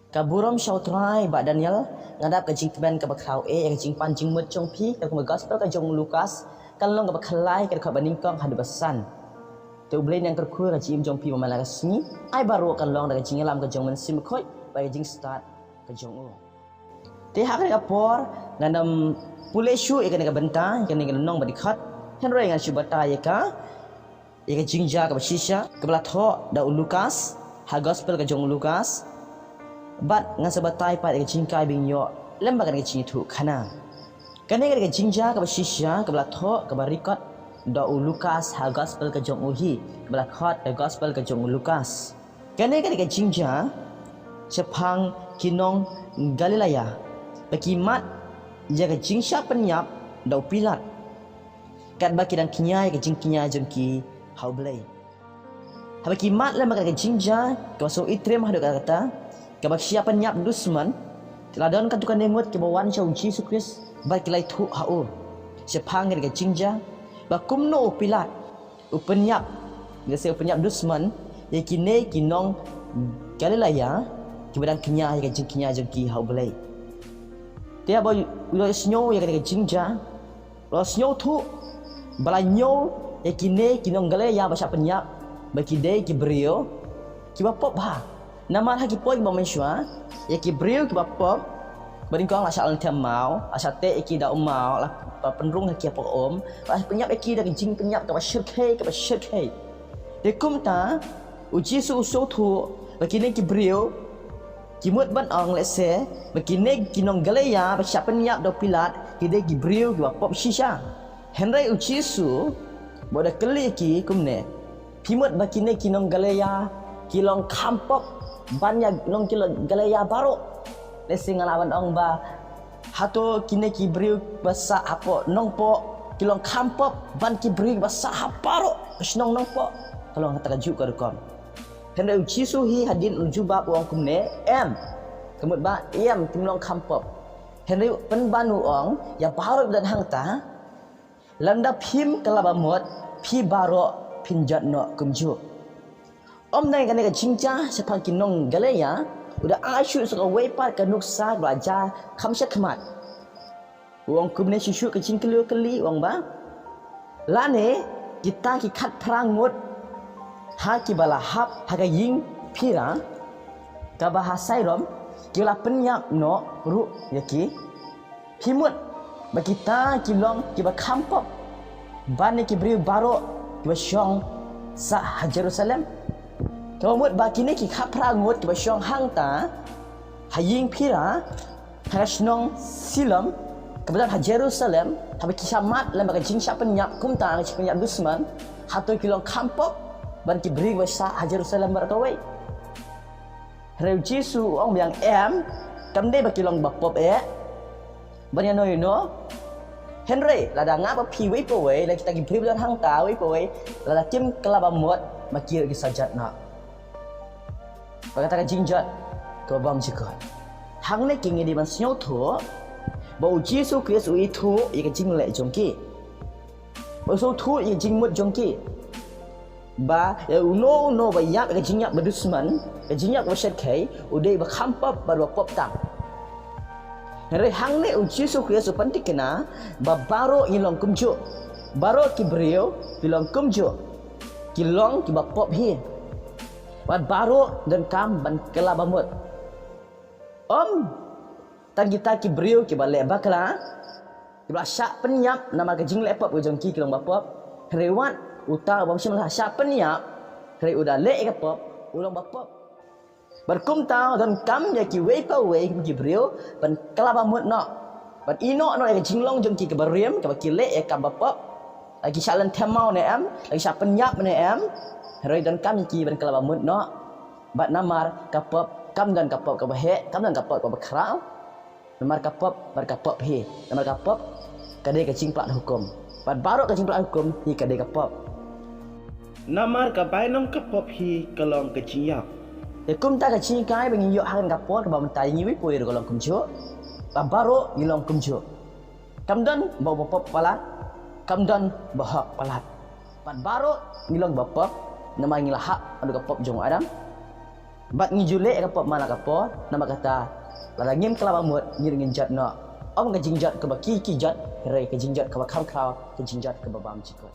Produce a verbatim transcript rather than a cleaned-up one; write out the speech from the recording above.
Ka burom sha u Trai, Bah Daniel. Nga dap ka jingkmen kaba khraw eh ïa ka jingpan jingmut jong phi katkum ka gospel ka jong u Lukas, ka lynnong kaba khatlai, ka dkhot ba nyngkong haduh ba san. Te U Blei un kyrkhu ïa ka jingim jong phi man la ka sngi. Ai baroh kan long da ka jingïalam ka jong u Mynsiem Bakhuid bad ka jingstad ka jong u. Te ha kane ka por ngan ym pule shuh ïa kane ka bynta, ïa kane ka lynnong bad dkhot. Hynrei ngan shu batai ïa ka ïa ka jingjia kaba shisha kaba la thoh da u Lukas ha gospel ka jong u Lukas. Bad ngan sa batai pat ïa ka jinghikai ba ngin ïoh lem bad kane ka jingïathuhkhana. Kane ka dei ka jingjia kaba shisha kaba la thoh, kaba record da u Lukas ha gospel ka jong u hi, kaba la khot da gospel ka jong u Lukas. Kane ka dei ka jingjia shaphang ki nong Galilea ba ki mad ïa ka jingshah pynïap da u Pilat, katba ki dang kñia ïa ka jingkñia jong ki ha U Blei. Haba ki mad lem bad ka jingjia kaba sngewtriem haduh katta, kaba ki shah pynïap dusmon, te la don katto katne ngut kiba wan sha u Jisu Khrist bad ki la ïathuh ha u shaphang kane ka jingjia, ba kumno u Pilat u pynïap, lehse u pynïap dusmon ïa kine ki nong Galilea kiba dang kñia ïa ka jingkñia jong ki ha U Blei. Te haba u la ïohsngew ïa kane ka jingjia, u la sngewthuh ba la ñiew ïa kine ki nong Galilea ba shah pynïap ba ki dei ki briew kiba pop bha. Namar ha ki por kiba mynshuwa, ïa ki briew kiba pop, ba nyngkong la shah lynthem maw, la shah teh ïa ki da u maw, la pynrung ha ki hapoh um, la pynïap ïa ki da ka jingpynïap kaba shyrkhei, kaba shyrkhei. Te kumta u Jisu u sngewthuh ba kine ki briew, ki mut ban ong lehse ba kine ki nong Galilea ba shah pynïap da u Pilat ki dei ki briew kiba pop shisha. Hynrei u Jisu ba u da kylli ïa ki kumne: Phi mut ba kine ki nong Galilea ki long kham pop ban ïa nong ki nong Galilea baroh? Lehse nga lah ban ong ba, hato kine ki briew ba sah hapoh Nongpoh ki long kham pop ban ki briew ba sah ha baroh ka shnong Nongpoh? Ka long kata kajuh ka rukom. Hynrei u Jisu hi hadien u jubab u ong kumne: Em. Ka mut ba em, kim long kham pop. Hynrei pynban u ong ïa baroh ba don hangta: Lada phim kylla ba mut, phi baroh phin jot noh kumjuh. Ym dei kane ka jingjia shaphang ki nong Galilea, u da ai shuh sa kawei pat ka nuksa kaba la jia kham shakhmat. U ong kumne shuh shuh ka jingkylli u kylli, u ong ba, lane kita ki khatphra ngut ha kiba la hap ha ka ïing phira kaba ha Siloam, ki la pynïap noh ruh ïa ki. Phi mut ba kita ki long kiba kham pop ban ïa ki briew baroh kiba shong sah ha Jerusalem? Kaba mut ba kine ki khatphra ngut kiba shong hangta ha ïing phira ha ka shnong Siloam kaba don ha Jerusalem, haba ki shah mad lem bad ka jingshah pynïap kumta, ka jingpynïap dusmon, hato ki long kham pop ban ki briew ba sah ha Jerusalem baroh kawei? Hynrei u Jisu u ong biang: Em, kam dei ba ki long ba pop eh ban ïano ïano. Hynrei lada nga bad phi, wei pa wei, lada kita ki briew ba don hangta, wei pa wei, lada kim kylla ba mut, ma ki ruh ki sa jot noh. Ba kata ka jingjot kaba bymjukut. Hangne ki ngi dei ban sngewthuh ba u Jisu Khrist u ithuh ïa ka jingleh jong ki. Ba u sngewthuh ïa ka jingmut jong ki. Ba ïa uno uno ba ïap ïa ka jingïap ba dusmon, ka jingïap ba shyrkhei, u dei ba kham pop bad ba pop tam. Hynrei hangne u Jisu Khrist u pynthikna ba baroh ngi long kumjuh. Baroh ki briew ki long kumjuh. Ki long kiba pop hi. Bad baroh donkam ban kylla ba mut. Ym tang kita ki briew kiba leh bakla, kiba la shah pynïap namar ka jingleh pop ka jong ki, ki long ba pop. Hynrei wat uta uba ym shym la shah pynïap, hynrei u da leh ïa ka pop, u long ba pop. Bad kumta donkam ïa kiwei pa wei ki briew ban kylla ba mut noh, ban ïehnoh noh ïa ka jinglong jong ki kaba rim, kaba ki leh ïa ka kam ba pop. La ki shah lynthem maw ne em, la ki shah pynïap ne em, hynrei donkam ïa ki ban kylla ba mut noh. Bad namar ka pop kam don ka pop kaba heh, kam don ka pop kaba khraw. Namar ka pop, bad ka pop hi. Namar ka pop ka dei ka jingpynhukum. Bad baroh ka jingpynhukum hi ka dei ka pop. Namar ka bainong ka pop hi ka long ka jingïap. Te kumta ka jinghikai ba ngi ïoh ha kane ka por kaba mynta, ïa ngi wei pa wei ruh ka long kumjuh. Ba baroh ngi long kumjuh. Kam don ba uba pop palat, kam don ba hok palat. Bad baroh ngi long ba pop, namar ngi la hap haduh ka pop jong u Adam. Bad ngi ju leh ïa ka pop man la ka por, namar kata lada ngim kylla ba mut ngi ruh ngin jot noh. Ym ka jingjot kaba ki ki jot, hynrei ka jingjot kaba kham khraw, ka jingjot kaba bymjukut.